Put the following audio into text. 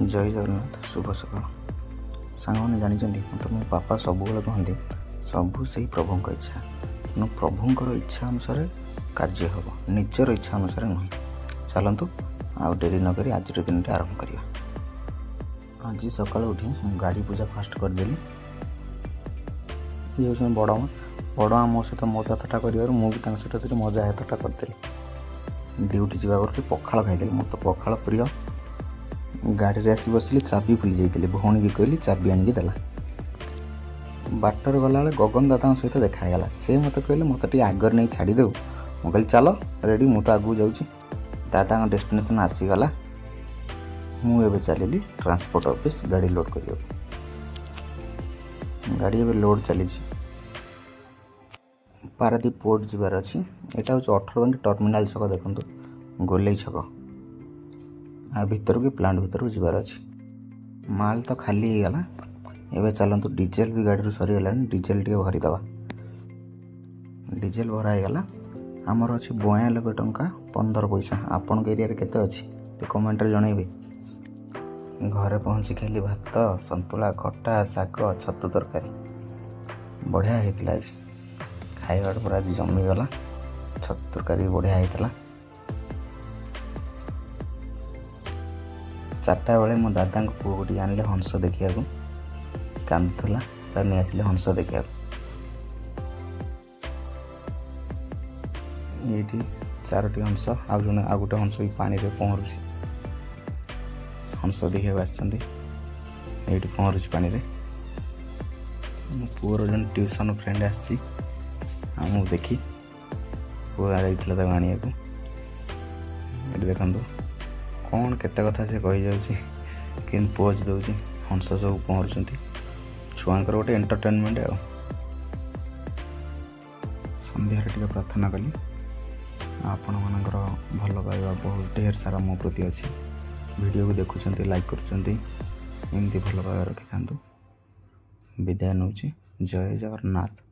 ଜୟ ଜଗନ୍ନାଥ, ଶୁଭ ସକାଳ ସାଙ୍ଗମାନେ। ଜାଣିଛନ୍ତି, ମୋତେ ମୋ ବାପା ସବୁବେଳେ କହନ୍ତି, ସବୁ ସେଇ ପ୍ରଭୁଙ୍କ ଇଚ୍ଛା। ତେଣୁ ପ୍ରଭୁଙ୍କର ଇଚ୍ଛା ଅନୁସାରେ କାର୍ଯ୍ୟ ହେବ, ନିଜର ଇଚ୍ଛା ଅନୁସାରେ ନୁହେଁ। ଚାଲନ୍ତୁ, ଆଉ ଡେରି ନକରି ଆଜିର ଦିନଟି ଆରମ୍ଭ କରିବା। ଆଜି ସକାଳୁ ଉଠି ମୁଁ ଗାଡ଼ି ପୂଜା ଫାଷ୍ଟ କରିଦେଲି। ଇଏ ହେଉଛନ୍ତି ବଡ଼ ମା। ବଡ଼ ମା ମୋ ସହିତ ମଜା ଥଟ୍ଟା କରିବାରୁ ମୁଁ ବି ତାଙ୍କ ସହିତ ସେଠି ମଜା ଥଟ୍ଟା କରିଦେଲି। ଡ୍ୟୁଟି ଯିବା ଆଗରୁ ଟିକେ ପଖାଳ ଖାଇଦେଲି। ମୋର ତ ପଖାଳ ପ୍ରିୟ। ଗାଡ଼ିରେ ଆସି ବସିଲି, ଚାବି ଭୁଲି ଯାଇଥିଲି। ଭଉଣୀକି କହିଲି, ଚାବି ଆଣିକି ଦେଲା। ବାଟରେ ଗଲାବେଳେ ଗଗନ ଦାଦାଙ୍କ ସହିତ ଦେଖା ହେଇଗଲା। ସେ ମୋତେ କହିଲେ, "ମୋତେ ଟିକେ ଆଗରେ ନେଇ ଛାଡ଼ିଦେବୁ?" ମୁଁ କହିଲି, "ଚାଲ, ରେଡ଼ି, ମୁଁ ତ ଆଗକୁ ଯାଉଛି।" ଦାଦାଙ୍କ ଡେଷ୍ଟିନେସନ୍ ଆସିଗଲା। ମୁଁ ଏବେ ଚାଲିଲି ଟ୍ରାନ୍ସପୋର୍ଟ ଅଫିସ୍ ଗାଡ଼ି ଲୋଡ଼୍ କରିବାକୁ। ଗାଡ଼ି ଏବେ ଲୋଡ଼୍ ଚାଲିଛି। ପାରାଦୀପ ପୋର୍ଟ ଯିବାର ଅଛି। ଏଇଟା ହେଉଛି ଅଠରବାଙ୍କି ଟର୍ମିନାଲ ଛକ। ଦେଖନ୍ତୁ, ଗୋଲେଇ ଛକ ଆଉ ଭିତରକୁ, ପ୍ଲାଣ୍ଟ ଭିତରକୁ ଯିବାର ଅଛି। ମାଲ ତ ଖାଲି ହେଇଗଲା। ଏବେ ଚାଲନ୍ତୁ, ଡିଜେଲ ବି ଗାଡ଼ିରୁ ସରିଗଲାଣି, ଡିଜେଲ ଟିକେ ଭରିଦେବା। ଡିଜେଲ ଭରା ହେଇଗଲା। ଆମର ଅଛି 92 ଟଙ୍କା 15 ପଇସା। ଆପଣଙ୍କ ଏରିଆରେ କେତେ ଅଛି, ଟିକେ କମେଣ୍ଟରେ ଜଣାଇବେ। ଘରେ ପହଞ୍ଚି ଖାଇଲି ଭାତ, ସନ୍ତୁଳା, ଖଟା, ଶାଗ, ଛତୁ ତରକାରୀ। ବଢ଼ିଆ ହେଇଥିଲା ଆଜି। ଖାଇବାଟା ପୁରା ଆଜି ଜମିଗଲା। ଛତୁ ତରକାରୀ ବଢ଼ିଆ ହେଇଥିଲା। 4ଟା ବେଳେ ମୋ ଦାଦାଙ୍କ ପୁଅକୁ ଟିକେ ଆଣିଲେ ହଂସ ଦେଖିବାକୁ। କାନ୍ଦୁଥିଲା, ତାକୁ ନେଇ ଆସିଲେ ହଂସ ଦେଖିବାକୁ। ଏଇଠି ଚାରୋଟି ହଂସ, ଆଉ ଜଣେ, ଆଉ ଗୋଟେ ହଂସ ବି ପାଣିରେ ପହଁରୁଛି। ହଂସ ଦେଖିବାକୁ ଆସିଛନ୍ତି। ଏଇଠି ପହଁରୁଛି ପାଣିରେ। ମୋ ପୁଅର ଜଣେ ଟ୍ୟୁସନ୍ ଫ୍ରେଣ୍ଡ ଆସିଛି ଆମକୁ ଦେଖି। ପୁଅ ଯାଇଥିଲା ତାକୁ ଆଣିବାକୁ। ଏଠି ଦେଖନ୍ତୁ, କ'ଣ କେତେ କଥା ସେ କହିଯାଉଛି, କେମିତି ପୋଜ୍ ଦେଉଛି। ହଂସ ସବୁ ପହଁରୁଛନ୍ତି। ଛୁଆଙ୍କର ଗୋଟେ ଏଣ୍ଟରଟେନମେଣ୍ଟ। ଆଉ ସନ୍ଧ୍ୟାରେ ଟିକେ ପ୍ରାର୍ଥନା କଲି। ଆପଣମାନଙ୍କର ଭଲ ପାଇବା ବହୁତ ଢେର ସାରା ମୋ ପ୍ରତି ଅଛି। ଭିଡ଼ିଓକୁ ଦେଖୁଛନ୍ତି, ଲାଇକ୍ କରୁଛନ୍ତି, ଏମିତି ଭଲ ପାଇବା ରଖିଥାନ୍ତୁ। ବିଦାୟ ନେଉଛି। ଜୟ ଜଗନ୍ନାଥ।